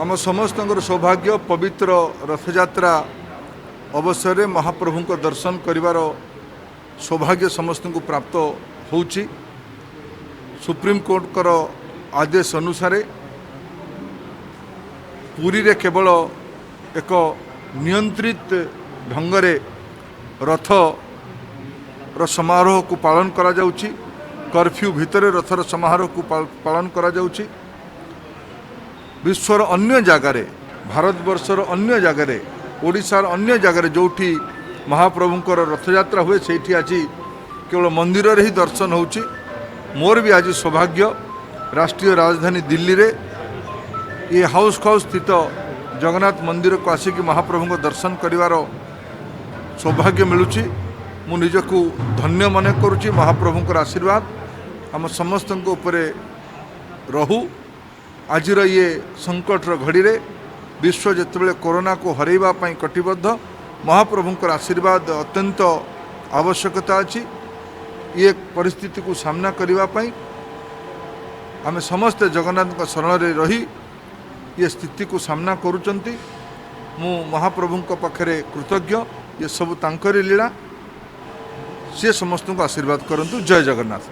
ଆମ ସମସ୍ତଙ୍କର ସୌଭାଗ୍ୟ, ପବିତ୍ର ରଥଯାତ୍ରା ଅବସରରେ ମହାପ୍ରଭୁଙ୍କ ଦର୍ଶନ କରିବାର ସୌଭାଗ୍ୟ ସମସ୍ତଙ୍କୁ ପ୍ରାପ୍ତ ହେଉଛି। ସୁପ୍ରିମକୋର୍ଟଙ୍କର ଆଦେଶ ଅନୁସାରେ ପୁରୀରେ କେବଳ ଏକ ନିୟନ୍ତ୍ରିତ ଢଙ୍ଗରେ ରଥର ସମାରୋହକୁ ପାଳନ କରାଯାଉଛି। କର୍ଫ୍ୟୁ ଭିତରେ ରଥର ସମାରୋହକୁ ପାଳନ କରାଯାଉଛି। ବିଶ୍ୱର ଅନ୍ୟ ଜାଗାରେ, ଭାରତବର୍ଷର ଅନ୍ୟ ଜାଗାରେ, ଓଡ଼ିଶାର ଅନ୍ୟ ଜାଗାରେ ଯେଉଁଠି ମହାପ୍ରଭୁଙ୍କର ରଥଯାତ୍ରା ହୁଏ, ସେଇଠି ଆଜି କେବଳ ମନ୍ଦିରରେ ହିଁ ଦର୍ଶନ ହେଉଛି। ମୋର ବି ଆଜି ସୌଭାଗ୍ୟ, ରାଷ୍ଟ୍ରୀୟ ରାଜଧାନୀ ଦିଲ୍ଲୀରେ ଏ ହାଉସ୍ ଖାଉସ୍ ସ୍ଥିତ ଜଗନ୍ନାଥ ମନ୍ଦିରକୁ ଆସିକି ମହାପ୍ରଭୁଙ୍କ ଦର୍ଶନ କରିବାର ସୌଭାଗ୍ୟ ମିଳୁଛି। ମୁଁ ନିଜକୁ ଧନ୍ୟ ମନେ କରୁଛି। ମହାପ୍ରଭୁଙ୍କର ଆଶୀର୍ବାଦ ଆମ ସମସ୍ତଙ୍କ ଉପରେ ରହୁ। ଆଜିର ଇଏ ସଙ୍କଟର ଘଡ଼ିରେ ବିଶ୍ୱ ଯେତେବେଳେ କରୋନାକୁ ହରାଇବା ପାଇଁ କଟିବଦ୍ଧ, ମହାପ୍ରଭୁଙ୍କର ଆଶୀର୍ବାଦ ଅତ୍ୟନ୍ତ ଆବଶ୍ୟକତା ଅଛି ଇଏ ପରିସ୍ଥିତିକୁ ସାମ୍ନା କରିବା ପାଇଁ। ଆମେ ସମସ୍ତେ ଜଗନ୍ନାଥଙ୍କ ଶରଣରେ ରହି ଇଏ ସ୍ଥିତିକୁ ସାମ୍ନା କରୁଛନ୍ତି। ମୁଁ ମହାପ୍ରଭୁଙ୍କ ପାଖରେ କୃତଜ୍ଞ। ଏ ସବୁ ତାଙ୍କରି ଲୀଳା। ସିଏ ସମସ୍ତଙ୍କୁ ଆଶୀର୍ବାଦ କରନ୍ତୁ। ଜୟ ଜଗନ୍ନାଥ।